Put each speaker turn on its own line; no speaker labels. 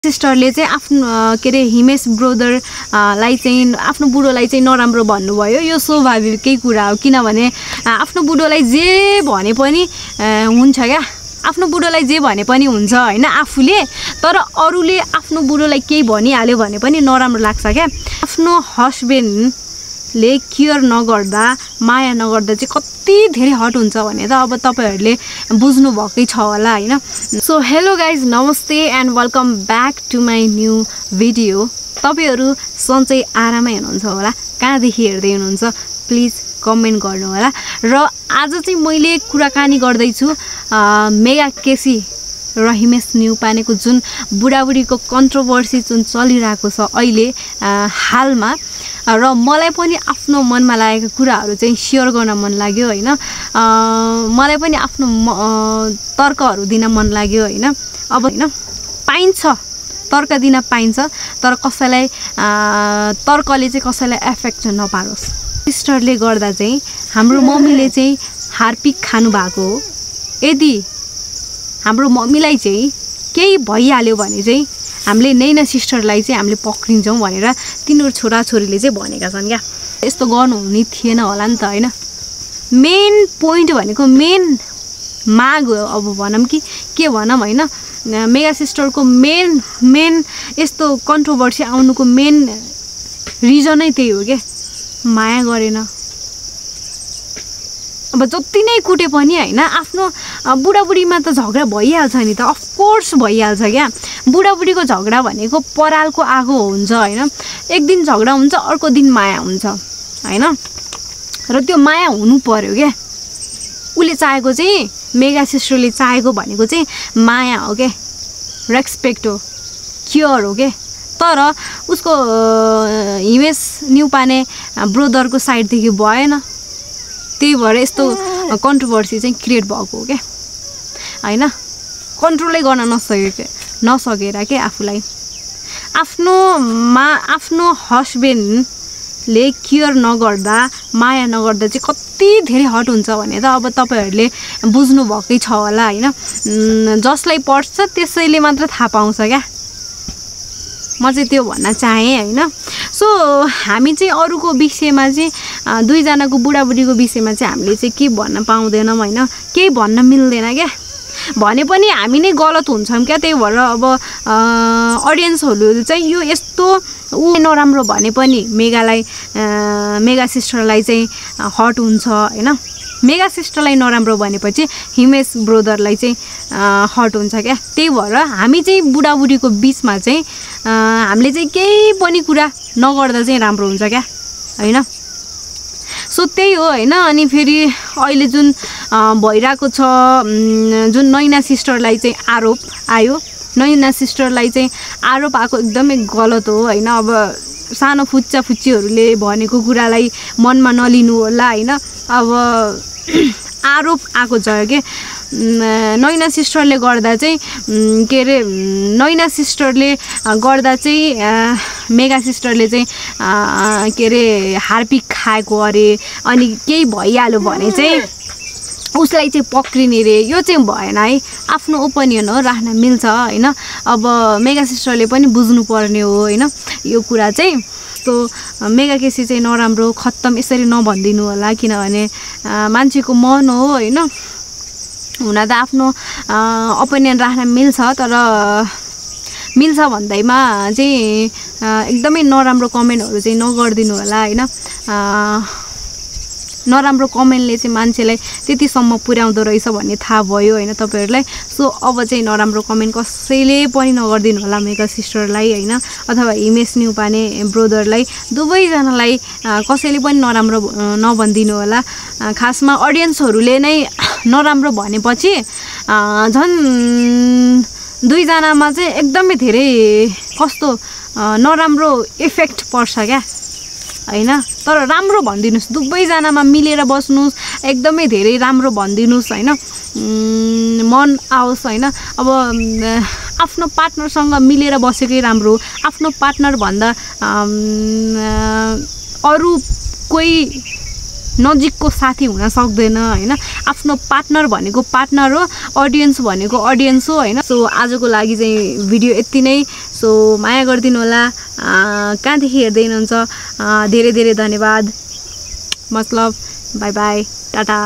सिस्टरले चाहिँ आफ्नो के रे हिमेश ब्रदर लाई चाहिँ आफ्नो बुढोलाई चाहिँ नराम्रो भन्नुभयो। यो स्वाभाविकै कुरा हो, किनभने आफ्नो बुढोलाई जे भने पनि हुन्छ क्या, आफ्नो बुढोलाई जे भने पनि हुन्छ हैन आफूले, तर अरूले आफ्नो बुढोलाई केही भनिहाल्यो भने पनि नराम्रो लाग्छ क्या। आफ्नो हस्बेन्डले केयर नगर्दा, माया नगर्दा चाहिँ कति धेरै हट हुन्छ भने त अब तपाईहरुले बुझ्नु भकै छ होला हैन। सो हेलो गाइज, नमस्ते and welcome back to my new video. तपाईहरु सन्चै आरामै हुनुहुन्छ होला, कहाँदेखि हेर्दै हुनुहुन्छ प्लिज कमेन्ट गर्नु होला। र आज चाहिँ मैले कुराकानी गर्दै छु मेगा केसी र हिमेश न्युपानेको जुन बुढाबुढीको कन्ट्रोभर्सी जुन चलिरहेको छ अहिले हालमा, र मलाई पनि आफ्नो मनमा लागेको कुराहरू चाहिँ शेयर गर्न मन लाग्यो हैन। मलाई पनि आफ्नो तर्कहरू दिन मन लाग्यो हैन। अब हैन पाइन्छ, तर्क दिन पाइन्छ, तर कसैलाई तर्कले चाहिँ कसैलाई एफेक्ट नपारोस्। सिस्टरले गर्दा चाहिँ हाम्रो मम्मीले चाहिँ हार्पिक खानु भएको हो। यदि हाम्रो मम्मीलाई चाहिँ केही भइहाल्यो भने चाहिँ हामीले नैना सिस्टरलाई चाहिँ हामीले पक्रिन्छौँ भनेर तिनीहरू छोराछोरीले चाहिँ भनेका छन् क्या। यस्तो गर्नु हुने थिएन होला नि त हैन। मेन पोइन्ट भनेको मेन माग हो, अब भनौँ कि के भनौँ हैन। मेगा सिस्टरको मेन यस्तो कन्ट्रोभर्सी आउनुको मेन रिजनै त्यही हो के, माया गरेन। अब जति नै कुटे पनि हैन, आफ्नो बुढाबुढीमा त झगडा भइहाल्छ नि त, अफकोर्स भइहाल्छ क्या। बुढाबुढीको झगडा भनेको परालको आगो हुन्छ हैन। एक दिन झगडा हुन्छ, अर्को दिन माया हुन्छ हैन। र त्यो माया हुनु पर्यो क्या। उले चाहेको चाहिँ, मेगा सिस्टरले चाहेको भनेको चाहिँ माया हो के, रेस्पेक्ट हो, केयर हो के। तर उसको हिमेश न्युपाने ब्रदरको साइडदेखि भएन, त्यही भएर यस्तो कन्ट्रोभर्सी चाहिँ क्रिएट भएको हो क्या हैन। कन्ट्रोलै गर्न नसकेर के आफूलाई आफ्नो हस्बेन्डले केयर नगर्दा, माया नगर्दा चाहिँ कति धेरै हट हुन्छ भने त अब तपाईहरुले बुझ्नु भकै छ होला हैन। जसलाई पर्छ त्यसैले मात्र थाहा पाउँछ क्या, म चाहिँ त्यो भन्न चाहे हैन। सो हामी चाहिँ अरूको विषयमा चाहिँ दुईजनाको बुढाबुढीको विषयमा चाहिँ हामीले चाहिँ के भन्न पाउँदैनौँ हैन, केही भन्न मिल्दैन क्या। भने पनि हामी नै गलत हुन्छौँ क्या। त्यही भएर अब अडियन्सहरूले चाहिँ यो यस्तो नराम्रो भने पनि मेगा सिस्टरलाई चाहिँ हट हुन्छ हैन। मेगा सिस्टरलाई नराम्रो भनेपछि हिमेश ब्रदरलाई चाहिँ हट हुन्छ क्या। त्यही भएर हामी चाहिँ बुढाबुढीको बिचमा चाहिँ हामीले चाहिँ केही पनि कुरा नगर्दा चाहिँ राम्रो हुन्छ क्या हैन। सो त्यही हो हैन। अनि फेरि अहिले जुन भइरहेको छ, जुन नैना सिस्टरलाई चाहिँ आरोप आयो, नैना सिस्टरलाई चाहिँ आरोप आएको एकदमै गलत हो हैन। अब सानो फुच्चाफुच्चीहरूले भनेको कुरालाई मनमा नलिनु होला हैन। अब आरोप आएको छ के नैना सिस्टरले गर्दा चाहिँ के अरे, नैना सिस्टरले गर्दा चाहिँ मेगा सिस्टरले चाहिँ के अरे हार्पिक खाएको अरे, अनि केही भइहाल्यो भने चाहिँ उसलाई चाहिँ पक्रिने रे। यो चाहिँ भएन है, आफ्नो ओपिनियन हो, राख्न मिल्छ हैन। अब मेगा सिस्टरले पनि बुझ्नु पर्ने हो हैन यो कुरा चाहिँ। तो मेगा केसी चाहिँ नराम्रो खत्तम यसरी नभनिदिनु होला, किनभने मान्छेको मन हो हैन। हुन त आफ्नो ओपिनियन राख्न मिल्छ, तर मिल्छ भन्दैमा चाहिँ एकदमै नराम्रो कमेन्टहरू चाहिँ नगर्दिनु होला हैन। नराम्रो कमेन्टले चाहिँ मान्छेलाई त्यतिसम्म पुर्याउँदो रहेछ भन्ने थाहा भयो हैन तपाईहरुलाई। सो अब चाहिँ नराम्रो कमेन्ट कसैले पनि नगर्दिनु होला मेगा सिस्टरलाई हैन, अथवा हिमेश न्युपाने ब्रदरलाई, दुवैजनालाई कसैले पनि नराम्रो नभनिदिनु होला। खासमा अडियन्सहरूले नै नराम्रो भनेपछि झन् दुईजनामा चाहिँ एकदमै धेरै कस्तो नराम्रो इफेक्ट पर्छ क्या हैन। तर राम्रो भनिदिनुस्, दुवैजनामा मिलेर बस्नुस्, एकदमै धेरै राम्रो भनिदिनुस् हैन, मन आओस् हैन। अब आफ्नो पार्टनरसँग मिलेर बसेकै राम्रो। आफ्नो पार्टनर भन्दा अरू कोही नजिकको साथी हुन सक्दैन हैन आफ्नो पार्टनर भनेको पार्टनर हो अडियन्स भनेको अडियन्स हो हैन सो आजको लागि चाहिँ भिडियो यति नै सो माया गरिदिनु होला कहाँदेखि हेर्दै हुनुहुन्छ धेरै धेरै धन्यवाद मतलब बाइ बाइ टाटा